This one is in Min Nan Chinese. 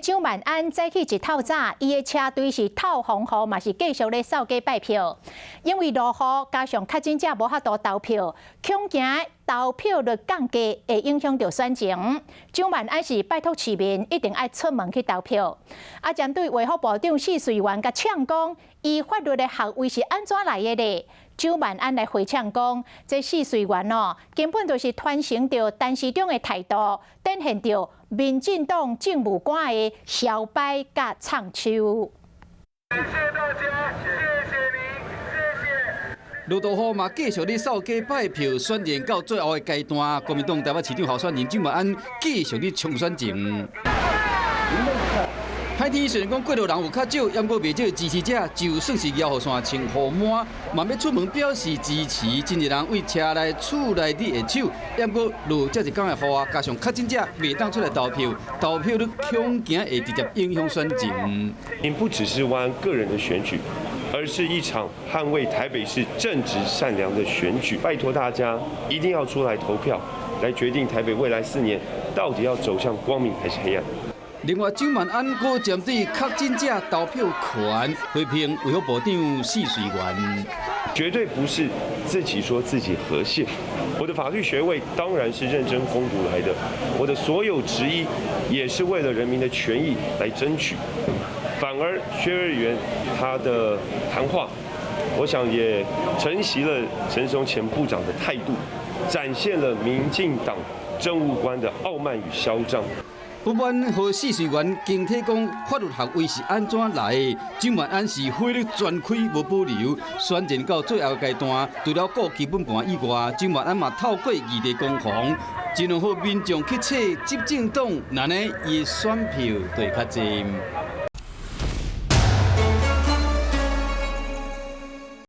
蔣萬安早起一透早，伊的車隊是透風雨，嘛是繼續咧掃街拜票。因為落雨，加上確診者無法度投票，恐驚投票率降低會影響著選情。蔣萬安是拜託市民一定愛出門去投票。啊，針對衛福部長謝瑞元共嗆講，伊法律的學位是按怎來的咧？蔣萬安來回嗆講，這謝瑞元哦，根本就是傳承著陳時中的態度，展現著民進黨政務官的囂擺佮藏手。謝謝大家，謝謝您，謝謝。落大雨嘛，繼續咧掃街拜票，選戰到最後的階段，國民黨台北市長候選人蔣萬安繼續咧衝選情。歹天雖然講過路人有較少，毋過袂少支持者就算是搖雨傘穿雨帽，嘛欲出門表示支持。真濟人對車內、厝內佇下手，毋過落遮一工的雨啊，加上確診者袂當出來投票，投票率恐驚會直接影響選情。您不只是萬安個人的選舉，而是一場捍衛台北市正直善良的選舉。拜託大家一定要出來投票，來決定台北未來4年到底要走向光明還是黑暗。另外，蔣萬安閣針對確診者投票權批評衛福部長謝瑞元，絕對不是自己說自己和憲。我的法律學位當然是認真攻讀來的，我的所有質疑也是為了人民的權益來爭取。反而薛瑞元他的談話，我想也承襲了陳時中前部長的態度，展現了民進黨政務官的傲慢與囂張。不滿予謝瑞元驚體講法律學位是按怎來的，蔣萬安是火力全開無保留，選戰到最後階段，除了顧基本盤以外，蔣萬安嘛透過議題攻防，盡量予民眾去揣執政黨，按呢伊的選票就會較濟。